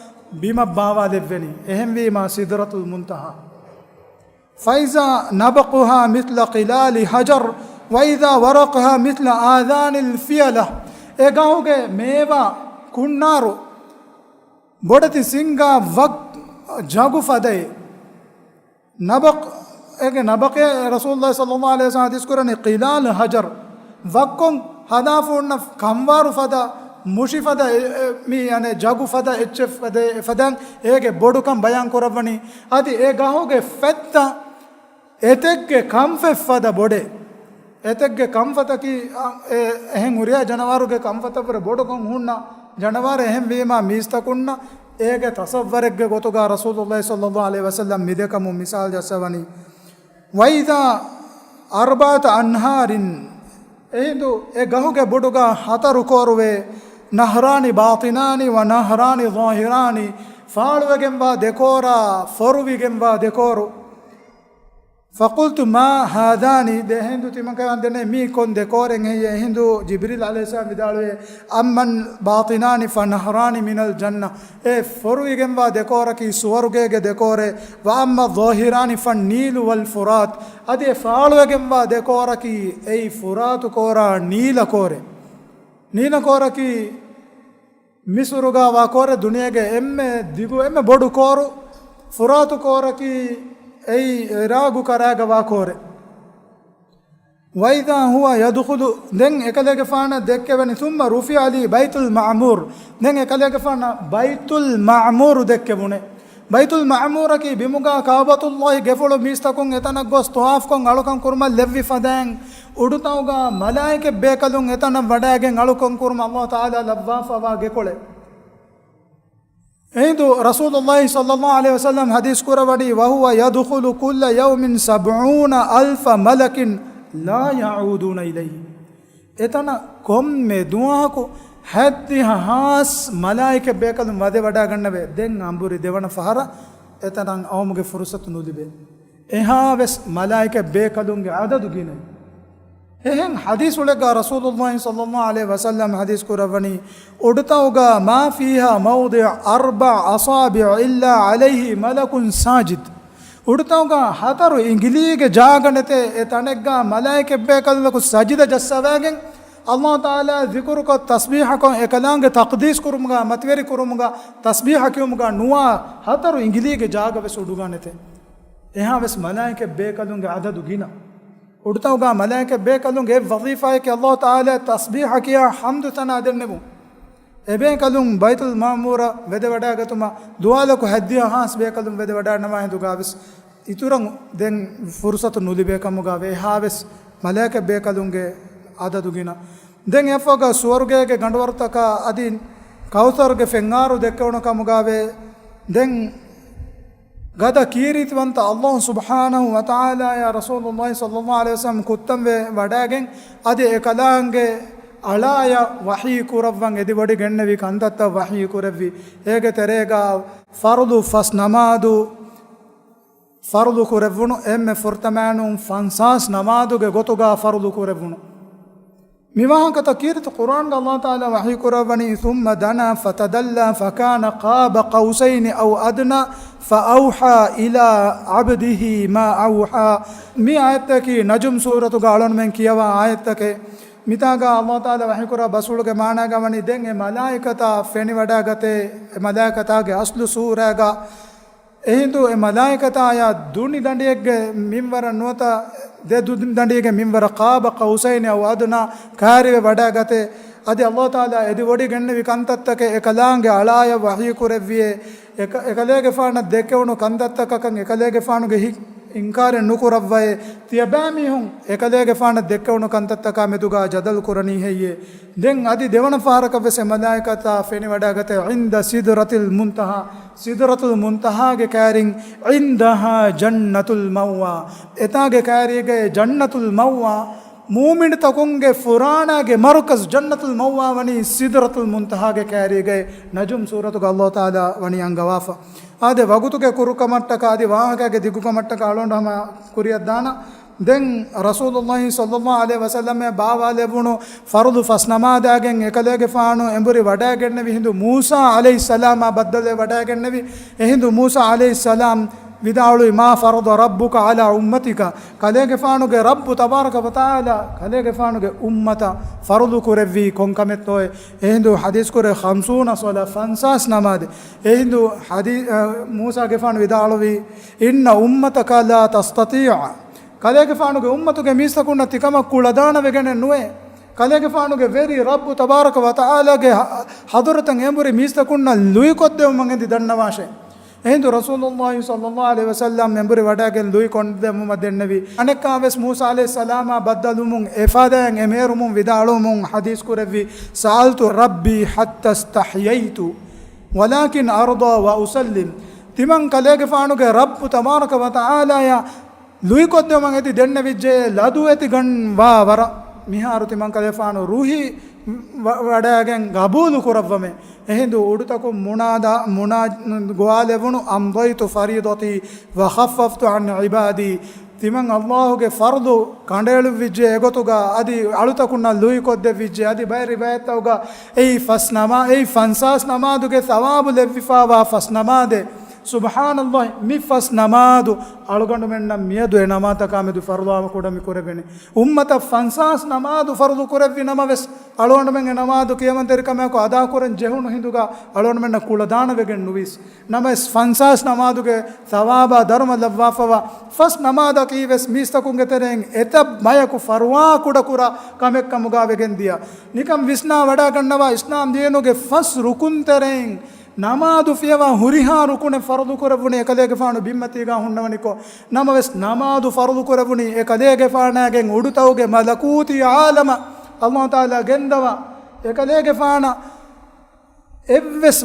ބިމަށް ބާވާލެއްވެނީ. އެހެންވީމާ ސިދްރަތުލް މުންތަހާ. فإذا نبقها مثل قلال هجر وإذا ورقها مثل آذان الفيلة. އެ ގަހުގެ މޭވާ ކުންނާރު ބޮޑެތި ސިންގާ ވައް ޖަގު ފަދައި. ނަބަޤް، އޭގެ ނަބަޤޭ ރަސޫލުﷲ ޞައްލަﷲ ޢަލައިހި ވަސައްލަމަ ޙަދީޘް ކުރަނީ ޤިލާލު ހަޖަރު. ވައްކޮން ހަދާފަ ހުންނަ ކަންވާރު ފަދަ، މުށި ފަދަ، އެ، އެ، މި، އަނެއް، ޖަގު ފަދަ އެއްޗެއް ފަދަ، އެ ފަދައިން އޭގެ ބޮޑުކަން ބަޔާން ކުރައްވަނީ. އަދި އެ ގަހުގެ ފަތްތައް އެތެއްގެ ކަންފަތް ފަދަ ބޮޑޭ. އެތެއްގެ ކަންފަތަކީ، އަ، އެ، އެހެން ހުރިހާ ޖަނަވާރުގެ ކަންފަތަށްވުރެ ބޮޑުކޮށް ހުންނަ ޖަނަވާރެއް. އެހެންވީމާ މީސްތަކުންނަށް އޭގެ ތަޞައްވަރެއްގެ ގޮތުގަ ރަސޫލުﷲ ޞައްލަﷲ ޢަލައިހި ވަސައްލަމަ މިދެކަމުން މިސާލު ޖައްސަވަނީ. وإذا أربعة أنهار، އެހިނދު އެ ގަހުގެ ބޮޑުގަ ހަތަރު ކޯރުވޭ، نهران باطنان ونهران ظاهران، ފާޅުވެގެންވާ ދެކޯރާ، ފޮރުވިގެންވާ ދެކޯރު. فقلت ما هذان، ދެ އެހިނދު ތިމަން ކައިވާން ދެންނެވި މީ ކޮން ދެކޯރެއް ހެއްޔޭ؟ އެހިނދު ޖިބްރީލް ޢަލައިހިއްސަލާމް ވިދާޅުވޭ، أما الباطنان فنهران من الجنة، އެ ފޮރުވިގެންވާ ދެކޯރަކީ ސުވަރުގޭގެ ދެކޯރެއް، وأما الظاهران فالنيل والفرات، އަދި އެ ފާޅުވެގެންވާ ދެކޯރަކީ އެއީ ފުރާތު ކޯރާ ނީލަ ކޯރެއް. ނީލަ ކޯރަކީ މިސުރުގަ ވާ ކޯރެއް، ދުނިޔޭގެ އެންމެ ދިގު އެންމެ ބޮޑު ކޯރު. ފުރާތު ކޯރަކީ އެއީ އިރާގު ކަރާގަ ވާ ކޯރެއް. وإذا هو يدخل، ދެން އެކަލޭގެފާނަށް ދެއްކެވެނީ، ثم رفع لي بيت المعمور، ދެން އެކަލޭގެފާނަށް ބައިތުލް މަޢުމޫރު ދެއްކެވުނޭ. ބައިތުލް މަޢުމޫރަކީ ބިމުގަ ކަޢުބަތުﷲ ގެފުޅު މީސްތަކުން އެތަނަށް ގޮސް ޠަވާފުކޮށް އަޅުކަން ކުރުމަށް ލެއްވި ފަދައިން، އުޑުތަކުގަ މަލާއިކަ ބޭކަލުން އެތަނަށް ވަޑައިގެން އަޅުކަން ކުރުމަށް ﷲ ތަޢާލާ ލައްވާފަވާ ގެކޮޅެއް. އެހިނދު ރަސޫލުﷲ ޞައްލަﷲ ޢަލައިހި ވަސައްލަމަ ޙަދީޘް ކުރައްވަނީ، وهو يدخل كل يوم سبعون ألف ملك لا يعودون إليه. އެތަނަށް ކޮންމެ ދުވަހަކު ހަތްދިހަ ހާސް މަލާއިކަ ބޭކަލުން ވަދެ ވަޑައިގަންނަވޭ. ދެން އަނބުރި ދެވަނަ ފަހަރަށް އެތަނަށް އައުމުގެ ފުރުޞަތު ނުލިބޭ. އެހާވެސް މަލާއިކަ ބޭކަލުންގެ އަދަދު ގިނައި. އެހެން ޙަދީޘްފުޅެއްގަ ރަސޫލުﷲ ޞައްލަﷲ ޢަލައިހި ވަސައްލަމަ ޙަދީޘް ކުރައްވަނީ، އުޑުތަކުގަ ما فيها موضع أربع أصابع إلا عليه ملك ساجد. އުޑުތަކުގަ ހަތަރު އިނގިލީގެ ޖާގަ ނެތޭ، އެ ތަނެއްގަ މަލާއިކަ ބޭކަލުންނަކު ސަޖިދަ ޖައްސަވައިގެން ﷲ ތަޢާލާ ޛިކުރުކޮށް ތަސްބީޙަކޮށް އެކަލާނގެ ތަޤްދީސް ކުރުމުގަ، މަތިވެރި ކުރުމުގަ، ތަސްބީޙަ ކިޔުމުގަ ނުވާ ހަތަރު އިނގިލީގެ ޖާގަވެސް އުޑުގަ ނެތޭ. އެހާވެސް މަލާއިކަ ބޭކަލުންގެ އަދަދު ގިނަ. އުޑުތަކުގަ މަލާއިކަ ބޭކަލުންގެ އެއް ވަޒީފާއަކީ ﷲ ތަޢާލާ ތަސްބީޙަ ކިޔާ ޙަމްދު ޘަނާ ދެންނެވުން. އެބޭކަލުން ބައިތުލް މަޢުމޫރަށް ވެދެވަޑައިގަތުމަށް ދުވާލަކު ހަތްދިހަ ހާސް ބޭކަލުން ވެދެވަޑައިގަންނަވާ ހިނދުގަވެސް އިތުރަށް ދެން ފުރުޞަތު ނުލިބޭ ކަމުގަ ވޭ. އެހާވެސް މަލާއިކަ ބޭކަލުންގެ އަދަދު ގިނަ. ދެން އެއަށްފަހުގަ ސުވަރުގޭގެ ގަނޑުވަރުތަކާ އަދި ކައުސަރުގެ ފެންއާރު ދެއްކެވުނު ކަމުގަ ވޭ. ދެން ގަދަ ކީރިތިވަންތަ ﷲ ސުބްޙާނަހޫ ވަތަޢާލާއާ ރަސޫލުﷲ ޞައްލަﷲ ޢަލައިހި ވަސައްލަމަ ކުއްތަންވެ ވަޑައިގެން، އަދި އެކަލާނގެ އަޅާޔަށް ވަޙީ ކުރައްވަން އެދިވޮޑިގެންނެވި ކަންތައްތައް ވަޙީ ކުރެއްވި. އޭގެ ތެރޭގަ ފަރުޟު ފަސް ނަމާދު ފަރުޟު ކުރެއްވުނު، އެންމެ ފުރަތަމައިނޫން ފަންސާސް ނަމާދުގެ ގޮތުގަ ފަރުޟު ކުރެއްވުނު. މި ވާހަކަތައް ކީރިތި ޤުރްއާންގަ ﷲ ތަޢާލާ ވަޙީ ކުރައްވަނީ، ثم دنا فتدلى فكان قاب قوسين أو أدنى فأوحى إلى عبده ما أوحى. މި އާޔަތަކީ ނަޖުމް ސޫރަތުގަ އަޅުންމެން ކިޔަވާ އާޔަތެކޭ. މިތާގަ ﷲ ތަޢާލާ ވަޙީ ކުރާ ބަސްފުޅުގެ މާނާގަ ވަނީ، ދެން އެ މަލާއިކަތާ ފެނިވަޑައިގަތޭ، އެ މަލާއިކަތާގެ އަސްލު ސޫރަތްގަ އެހިނދު އެ މަލާއިކަތާޔާ ދުނި ދަނޑިއެއްގެ މިންވަރަށް ނުވަތަ ދެ ދުނި ދަނޑިއެއްގެ މިންވަރަށް، قاب قوسين أو أدنى، ކައިރިވެ ވަޑައިގަތޭ. އަދި ﷲ ތަޢާލާ އެދިވޮޑިގެންނެވި ކަންތައްތަކެއް އެކަލާނގެ އަޅާޔަށް ވަޙީ ކުރެއްވިއޭ. އެކަ-، އެކަލޭގެފާނަށް ދެއްކެވުނު ކަންތައްތަކަކަށް އެކަލޭގެފާނުގެ ހިތް އިންކާރެއް ނުކުރައްވައޭ. ތިޔަބައިމީހުން އެކަލޭގެފާނަށް ދެއްކެވުނު ކަންތައްތަކާ މެދުގަ ޖަދަލު ކުރަނީ ހެއްޔޭ؟ ދެން އަދި ދެވަނަ ފަހަރަކަށް ވެސް އެ މަލާއިކަތާ ފެނިވަޑައިގަތޭ عند سدرة المنتهى، ސިދްރަތުލް މުންތަހާގެ ކައިރިން، عندها جنة المأوى، އެތާގެ ކައިރީގައި ޖަންނަތުލް މައުވާ، މޫމިނުތަކުންގެ ފުރާނާގެ މަރުކަޒު ޖަންނަތުލް މައުވާ ވަނީ ސިދްރަތުލް މުންތަހާގެ ކައިރީގައި. ނަޖުމް ސޫރަތުގަ ﷲ ތަޢާލާ ވަނީ އަންގަވާފަ. އާދެ، ވަގުތުގެ ކުރުކަމަށްޓަކާ އަދި ވާހަކައިގެ ދިގުކަމަށްޓަކާ އަޅުގަނޑު ހަމަ ކުރިއަށް ދާނަން. ދެން ރަސޫލުﷲ ޞައްލަﷲ ޢަލައިހި ވަސައްލަމަށް ބާވާލެވުނު ފަރުޟު ފަސް ނަމާދާގެން އެކަލޭގެފާނު އެނބުރި ވަޑައިގެންނެވި ހިނދު މޫސާ ޢަލައިހިއްސަލާމާ ބައްދަލުވެ ވަޑައިގެންނެވި. އެހިނދު މޫސާ ޢަލައިހިއްސަލާމް ވިދާޅުވި، "ما فرض ربك على أمتك؟" ކަލޭގެފާނުގެ ރައްބު ތަބާރަކަ ވަތަޢާލާ ކަލޭގެފާނުގެ އުއްމަތަށް ފަރުޟު ކުރެއްވީ ކޮން ކަމެއްތޯއޭ؟ އެހިނދު ޙަދީޘް ކުރޭ، "خمسون صلاة"، ފަންސާސް ނަމާދެއް. އެހިނދު ޙަދީ-، އަ، މޫސާގެފާނު ވިދާޅުވީ، "إن أمتك لا تستطيع." ކަލޭގެފާނުގެ އުއްމަތުގެ މީސްތަކުންނަށް ތިކަމަށް ކުޅަދާނަވެގެނެއް ނުވޭ. ކަލޭގެފާނުގެ ވެރި ރައްބު ތަބާރަކަ ވަތަޢާލާގެ ހަ-، ޙަޟުރަތަށް އެނބުރި މީސްތަކުންނަށް ލުއިކޮށްދެވުމަށް އެދި ދަންނަވާށޭ. އެހިނދު ރަސޫލުﷲ ޞައްލަﷲ ޢަލައިހި ވަސައްލަމް އެނބުރި ވަޑައިގެން ލުއިކޮށްދެއްވުމަށް ދެންނެވި. އަނެއްކާވެސް މޫސާ ޢަލައިހިއްސަލާމާ ބައްދަލުވުމުން އެފަދައިން އެމޭރުމުން ވިދާޅުވުމުން ޙަދީޘް ކުރެއްވި، "سألت ربي حتى استحييت ولكن أرضى وأسلم." ތިމަން ކަލޭގެފާނުގެ ރައްބު ތަބާރަކަ ވަތަޢާލާޔަށް ލުއިކޮށްދެވުމަށް އެދި ދެންނެވިއްޖެ، ލަދުވެތިގަންވާ ވަރަށް. މިހާރު ތިމަން ކަލޭފާނު ރުހި ވަ-، ވަޑައިގެން ގަބޫލު ކުރައްވަމޭ. އެހިނދު އުޑުތަކުން މުނާދާ، މުނާ-، ގޮވާލެވުނު، "أمضيت فريضتي وخففت عن عبادي." ތިމަން ﷲ ގެ ފަރުޟު ކަނޑައެޅުއްވިއްޖެ އެގޮތުގަ، އަދި އަޅުތަކުންނަށް ލުއިކޮށްދެއްވިއްޖެ. އަދި ބައެއް ރިވާޔަތްތަކުގަ އެއީ ފަސް ނަމާ-، އެއީ ފަންސާސް ނަމާދުގެ ޘަވާބު ލެއްވިފާވާ ފަސް ނަމާދެއް. ސުބްޙާނަﷲ، މި ފަސް ނަމާދު އަޅުގަނޑުމެންނަށް މިއަދު އެ ނަމާދަކާމެދު ފަރުޟާ ކުޑަ މި ކުރެވެނީ. އުއްމަތަށް ފަންސާސް ނަމާދު ފަރުޟު ކުރެއްވި ނަމަވެސް، އަޅުގަނޑުމެން އެ ނަމާދު ކިޔަމަންތެރިކަމާއެކު އަދާކުރަން ޖެހުނު ހިނދުގަ އަޅުގަނޑުމެންނަށް ކުޅަދާނަވެގެން ނުވީސް. ނަމަވެސް ފަންސާސް ނަމާދުގެ ޘަވާބާ ދަރުމަ ލައްވާފަވާ ފަސް ނަމާދަކީވެސް މީސްތަކުންގެ ތެރެއިން އެތައް ބަޔަކު ފަރުވާ ކުޑަކުރާ ކަމެއްކަމުގަ ވެގެންދިޔަ. ނިކަން ވިސްނާ ވަޑައިގަންނަވާ، އިސްލާމް ދީނުގެ ފަސް ރުކުންތެރެއިން ނަމާދު ފިޔަވާ ހުރިހާ ރުކުނެއް ފަރުޟު ކުރެއްވުނީ އެކަލޭގެފާނު ބިންމަތީގަ ހުންނަވަނިކޮށް. ނަމަވެސް ނަމާދު ފަރުޟު ކުރެއްވުނީ އެކަލޭގެފާނާގެން އުޑުތަކުގެ މަލަކޫތީ ޢާލަމަށް ﷲ ތަޢާލާ ގެންދަވާ، އެކަލޭގެފާނަށް އެއްވެސް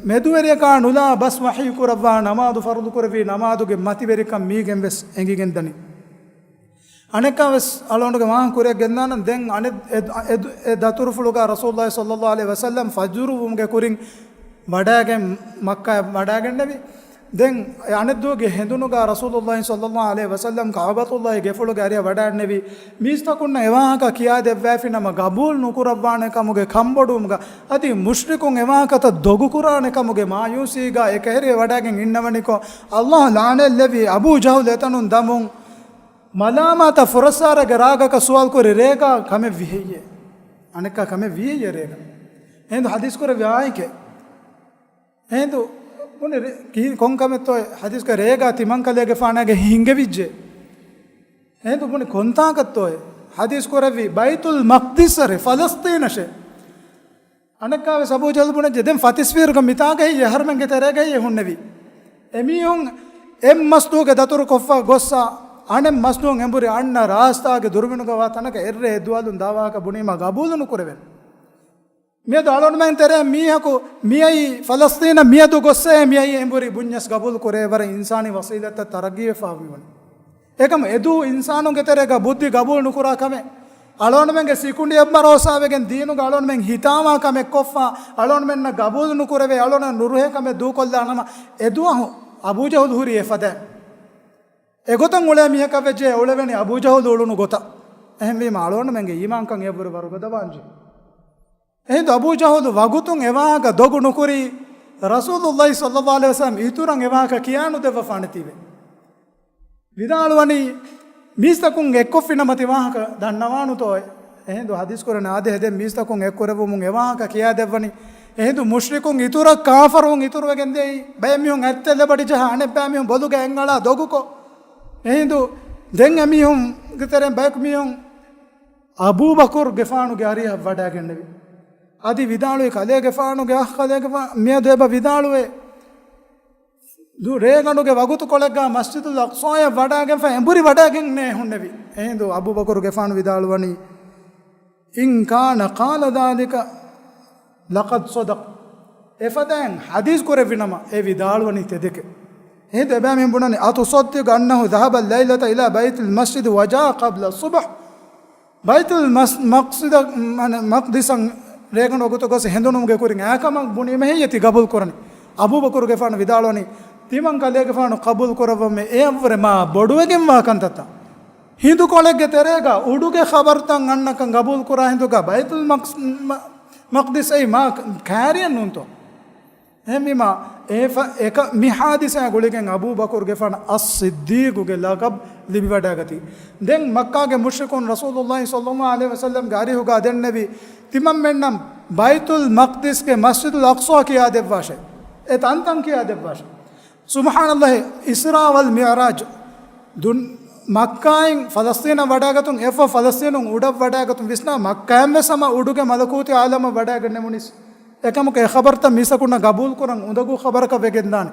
މެދުވެރިޔަކާ ނުލާ ބަސް ވަޙީ ކުރައްވާ ނަމާދު ފަރުޟު ކުރެއްވި ނަމާދުގެ މަތިވެރިކަން މީގެން ވެސް އެނގިގެން ދަނީ. އަނެއްކާވެސް އަޅުގަނޑުގެ ވާހަކަ ކުރިއަށް ގެންދާނަން. ދެން އަނެއް އެ، އެ، އެ ދަތުރުފުޅުގަ ރަސޫލުﷲ ޞައްލަﷲ ޢަލައިހި ވަސައްލަމް ފަޖުރު ވުމުގެ ކުރިން ވަޑައިގެން މައްކާއަށް ވަޑައިގެންނެވި. ދެން އެ އަނެއްދުވަހުގެ ހެނދުނުގަ ރަސޫލުﷲ ޞައްލަﷲ ޢަލައިހި ވަސައްލަމް ކަޢުބަތުﷲގެ ގެފުޅުގެ އަރިއަށް ވަޑައިންނެވި. މީސްތަކުންނަށް އެވާހަކަ ކިޔާދެއްވައިފި ނަމަ ގަބޫލު ނުކުރައްވާނެ ކަމުގެ ކަންބޮޑުވުމުގަ އަދި މުޝްރިކުން އެވާހަކަތައް ދޮގުކުރާނެ ކަމުގެ މާޔޫސީގަ އެކަހެރި ވަޑައިގެން އިންނަވަނިކޮށް، ﷲ ލަޢުނަތްލެއްވި އަބޫ ޖަހުލް އެތަނުން ދަމުން، މަލާމާތަށް ފުރައްސާރަގެ ރާގަކަށް ސުވާލު ކުރި، ރޭގާ ކަމެއް ވިހެއްޔޭ؟ އަނެއްކާ ކަމެއް ވިހެއްޔޭ ރޭގަ؟ އެހިނދު ޙަދީޘް ކުރެއްވި އާއެކޭ. އެހިނދު ބުނި ރޭ-، ކިހިން ކޮން ކަމެއްތޯ ޙަދީޘްގަ ރޭގާ ތިމަންކަލޭގެފާނާގެ ހިނގެވިއްޖެ؟ އެހިނދު ބުނި ކޮންތާކަށްތޯއޭ؟ ޙަދީޘް ކުރެއްވި ބައިތުލް މަޤްދިސް އަށް ރޭ، ފަލަސްޠީނަށޭ. އަނެއްކާވެސް އަބޫ ޖަހުލް ބުނެއްޖެ، ދެން ފަތިސްވީރުގަ މިތާގައި އެހަރުމެންގެ ތެރޭގައި އެ ހުންނެވި. އެމީހުން އެއް މަސްދުވަހުގެ ދަތުރު ކޮށްފަ ގޮއްސަ، އަނެއް މަސްދުވަހުން އެނބުރި އަންނަ ރާސްތާގެ ދުރުމިނުގަ ވާ ތަނަކަށް އެއްރޭ އެއްދުވާލުން ދާވާހަކަ ބުނީމަ ގަބޫލު ނުކުރެވެން. މިއަދު އަޅުގަނޑުމެން ތެރޭ މީހަކު މިއައީ ފަލަސްޠީނަށް މިއަދު ގޮއްސޭ މިއައީ އެނބުރި ބުންޏަސް ގަބޫލު ކުރޭ ވަރަށް އިންސާނީ ވަސީލަތްތައް ތަރައްގީވެފަވާ މިވަނީ. އެކަމު އެދޫ އިންސާނުންގެ ތެރޭގަ ބުއްދި ގަބޫލު ނުކުރާ ކަމެއް. އަޅުގަނޑުމެންގެ ސިކުނޑިއެއް ބަރޯސާވެގެން ދީނުގަ އަޅުގަނޑުމެން ހިތާމާ ކަމެއް ކޮށްފަ، އަޅުގަނޑުމެންނަށް ގަބޫލު ނުކުރެވޭ، އަޅުގަނޑަށް ނުރުހޭ ކަމެއް ދޫކޮށްލާ ނަމަ، އެދުވަހު އަބޫ ޖަހުލް ހުރީ އެފަދައިން. އެގޮތަށް އުޅޭ މީހަކަށް ވެއްޖެ އުޅެވެނީ އަބޫ ޖަހުލް އުޅުނު ގޮތަށް. އެހެންވީމަ އަޅުގަނޑުމެންގެ އީމާންކަން އެބުރި ވަރުގަދަވާންޖެހޭ. އެހިނދު އަބޫ ޖަހުލު ވަގުތުން އެވާހަކަ ދޮގު ނުކުރީ، ރަސޫލުﷲ ޞައްލަﷲ ޢަލައިހި ވަސައްލަމް އިތުރަށް އެވާހަކަ ކިޔާނުދެއްވަފާނެތީވެ. ވިދާޅުވަނީ، މީސްތަކުން އެއްކޮށްފިނަމަ ތި ވާހަކަ ދަންނަވާނުތޯއޭ؟ އެހިނދު ޙަދީޘް ކުރަން އާދެ، ހެދެން މީސްތަކުން އެއްކުރެވުމުން އެވާހަކަ ކިޔާދެއްވަނީ. އެހިނދު މުޝްރިކުން އިތުރަށް ކާފަރުން އިތުރުވެގެން ދިޔައީ، ބައެއް މީހުން އަތްތެލެއް ބަޑިޖަހާ، އަނެއްބައި މީހުން ބޮލުގަ އެންގަޅާ ދޮގުކޮށް. އެހިނދު ދެން އެމީހުންގެ ތެރެއިން ބަޔަކު މީހުން އަބޫބަކުރުގެފާނުގެ އަރިހަށް ވަޑައިގެންނެވި. އަދި ވިދާޅުވި، ކަލޭގެފާނުގެ އަޚް، ކަލޭގެފާނު މިއަދު އެބަ ވިދާޅުވޭ. ދު-، ރޭގަނޑުގެ ވަގުތުކޮޅެއްގަ މަސްޖިދުލް އަޤްޞާޔަށް ވަޑައިގެންފަ އެނބުރި ވަޑައިގެންނޭ ހުންނެވި. އެހިނދު އަބޫބަކުރުގެފާނު ވިދާޅުވަނީ، "إن كان قال ذلك لقد صدق." އެފަދައިން ޙަދީޘް ކުރެއްވި ނަމަ، އެ ވިދާޅުވަނީ ތެދެކޭ. އެހިނދު އެބައިމީހުން ބުނަނީ، "أتصدق أنه ذهب الليلة إلى بيت المسجد وجاء قبل الصبح؟" ބައިތުލް މަސް-، މަޤްޞިދަށް، މަ-، މަޤްދިސަށް ރޭގަނޑު ވަގުތު ގޮސް ހެނދުނުމުގެ ކުރިން އާކަމަށް ބުނީމަ ހެއްޔޭ ތި ގަބޫލު ކުރަނީ؟ އަބޫބަކުރުގެފާނު ވިދާޅުވަނީ، ތިމަން ކަލޭގެފާނު ޤަބޫލު ކުރައްވަމޭ އެއަށްވުރެ މާ ބޮޑުވެގެންވާ ކަންތައްތައް. ހިނދުކޮޅެއްގެ ތެރޭގަ އުޑުގެ ޚަބަރުތައް އަންނަކަން ގަބޫލު ކުރާ ހިނދުގަ ބައިތުލް މަޤް-، މަ-، މަޤްދިސް އެއީ މާ ކާރިއެއް ނޫންތޯ؟ އެހެންވީމާ، އެ ފަ-، އެކަ-، މި ޙާދިސާ ގުޅިގެން އަބޫބަކުރުގެފާނަށް އައްޞިއްދީޤުގެ ލަޤަބް ލިބިވަޑައިގަތީ. ދެން މައްކާގެ މުޝްރިކުން ރަސޫލުﷲ ޞައްލަﷲ ޢަލައިހި ވަސައްލަމްގެ އަރިހުގަ ދެންނެވި، ތިމަންމެންނަށް ބައިތުލް މަޤްދިސްގެ މަސްޖިދުލް އަޤްޞާ ކިޔާދެއްވާށޭ. އެ ތަންތަން ކިޔާދެއްވާށޭ. ސުބްޙާނަﷲ، އިސްރާ ވަލް މިޢުރާޖު. ދުން-، މައްކާއިން ފަލަސްޠީނަށް ވަޑައިގަތުން، އެއަށްފަހު ފަލަސްޠީނުން އުޑަށް ވަޑައިގަތުން ވިސްނާ، މައްކާއިން ވެސް ހަމަ އުޑުގެ މަލަކޫތީ ޢާލަމަށް ވަޑައިގެންނެވުނީސް. އެކަމަކު އެ ޚަބަރުތައް މީސްތަކުންނަށް ގަބޫލު ކުރަން އުނދަގޫ ޚަބަރަކަށް ވެގެންދާނެ.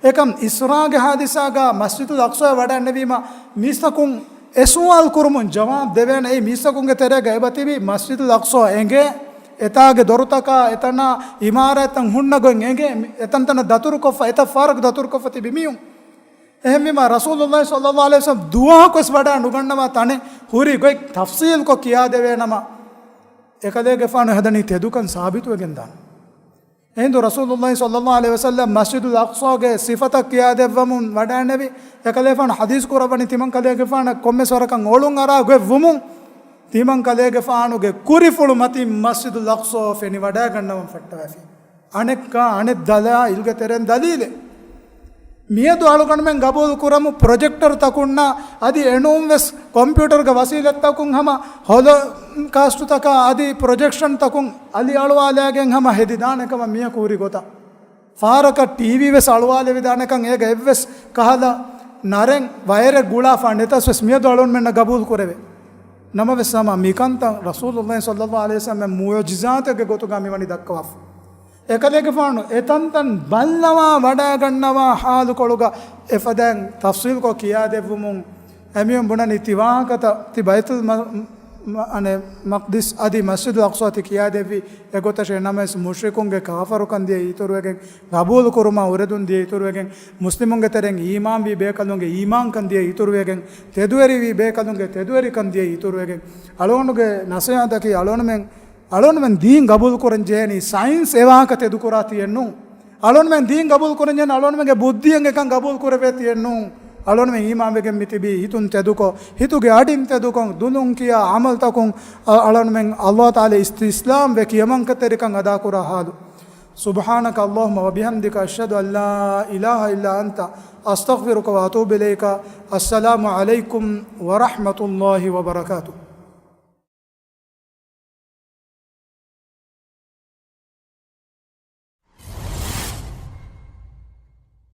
އެކަމް އިސްރާގެ ޙާދިސާގަ މަސްޖިދުލް އަޤްޞާއަށް ވަޑައިންނެވީމަ، މީސްތަކުން އެ ސުވާލު ކުރުމުން ޖަވާބު ދެވޭނެ. އެއީ މީސްތަކުންގެ ތެރޭގަ އެބަ ތިބި މަސްޖިދުލް އަޤްޞާ އެނގޭ، އެތާގެ ދޮރުތަކާ އެތަނާ އިމާރާތްތައް ހުންނަ ގޮތް އެނގޭ، އެތަންތަނަށް ދަތުރުކޮށްފަ، އެތައް ފަހަރަކު ދަތުރުކޮށްފަ ތިބި މީހުން. އެހެންވީމާ، ރަސޫލުﷲ ޞައްލަﷲ ޢަލައިހި ވަސައްލަމް ދުވަހަކުވެސް ވަޑައި ނުގަންނަވާ ތަނެއް ހުރި ގޮތް ތަފްޞީލްކޮށް ކިޔާދެވޭނަމަ، އެކަލޭގެފާނު ހަދަނީ ތެދުކަން ސާބިތުވެގެންދާނެ. އެހިނދު ރަސޫލުﷲ ޞައްލަﷲ ޢަލައިހި ވަސައްލަމް މަސްޖިދުލް އަޤްޞާގެ ސިފަތައް ކިޔާދެއްވަމުން ވަޑައިނެވި، އެކަލޭފާނު ޙަދީޘް ކުރައްވަނީ ތިމަން ކަލޭގެފާނަށް ކޮންމެސް ވަރަކަށް އޮޅުން އަރާ ގޮތް ވުމުން، ތިމަން ކަލޭގެފާނުގެ ކުރިފުޅު މަތިން މަސްޖިދުލް އަޤްޞާ ފެނި ވަޑައިގަންނަވަން ފައްޓަވައިފި. އަނެއްކާ އަނެއް ދަލާއިލްގެ ތެރެއިން ދަލީލެއް. މިއަދު އަޅުގަނޑުމެން ގަބޫލު ކުރަމު ޕްރޮޖެކްޓަރު ތަކުންނާ އަދި އެނޫން ވެސް ކޮމްޕިއުޓަރުގެ ވަސީލަތްތަކުން ހަމަ ހޮލޯ ކާސްޓުތަކާ އަދި ޕްރޮޖެކްޝަން ތަކުން އަލި އަޅުވާލައިގެން ހަމަ ހެދިދާނެ ކަމަށް މިޔަކު ހުރި ގޮތަށް. ފަހަރަކަށް ޓީވީ ވެސް އަޅުވާލެވިދާނެކަން އޭގަ އެއްވެސް ކަހަލަ ނަރެން ވަޔަރެއް ގުޅާފަ ނެތަސް ވެސް މިއަދު އަޅުގަނޑުމެންނަށް ގަބޫލު ކުރެވޭ. ނަމަވެސް ހަމަ މިކަންތައް ރަސޫލުﷲ ޞައްލަﷲ ޢަލައިހި ވަސައްލަމް މުޢުޖިޒާތެއްގެ ގޮތުގަ މިވަނީ ދައްކަވާފަ. އެކަލޭގެފާނު އެތަންތަން ބައްލަވާ ވަޑައިގަންނަވާ ޙާލުކޮޅުގަ އެފަދައިން ތަފްޞީލްކޮށް ކިޔާދެއްވުމުން އެމީހުން ބުނަނީ ތި ވާހަކަތައް ތި ބައިތުލް މަ-، މަ-، އަނެއް މަޤްދިސް އަދި މަސްޖިދުލް އަޤްޞާ ތި ކިޔާދެއްވީ އެގޮތަށޭ. ނަމަވެސް މުޝްރިކުންގެ ކާފަރުކަން ދިޔަ އިތުރުވެގެން، ގަބޫލު ކުރުމާ އުރެދުން ދިޔަ އިތުރުވެގެން، މުސްލިމުންގެ ތެރެއިން އީމާންވީ ބޭކަލުންގެ އީމާންކަން ދިޔަ އިތުރުވެގެން، ތެދުވެރިވީ ބޭކަލުންގެ ތެދުވެރިކަން ދިޔަ އިތުރުވެގެން، އަޅުގަނޑުގެ ނަސޭހަތަކީ އަޅުގަނޑުމެން އަޅުގަނޑުމެން ދީން ގަބޫލު ކުރަން ޖެހޭނީ ސައިންސް އެ ވާހަކަ ތެދުކުރާ ތިއެއްނޫން. އަޅުގަނޑުމެން ދީން ގަބޫލު ކުރަން ޖެހޭނީ އަޅުގަނޑުމެންގެ ބުއްދިއެއް އެކަން ގަބޫލު ކުރެވޭ ތިއެއްނޫން. އަޅުގަނޑުމެން އީމާންވެގެން މިތިބީ ހިތުން ތެދުކޮށް، ހިތުގެ އަޑިން ތެދުކޮށް، ދުލުން ކިޔާ ޢަމަލުތަކުން އަ-، އަޅުގަނޑުމެން ﷲ ތަޢާލާ އިސްތިސްލާމް ވެ ކިޔަމަންކަތެރިކަން އަދާކުރާ ޙާލު. سبحانك اللهم وبحمدك، أشهد أن لا إله إلا أنت، أستغفرك وأتوب إليك. السلام عليكم ورحمة الله وبركاته.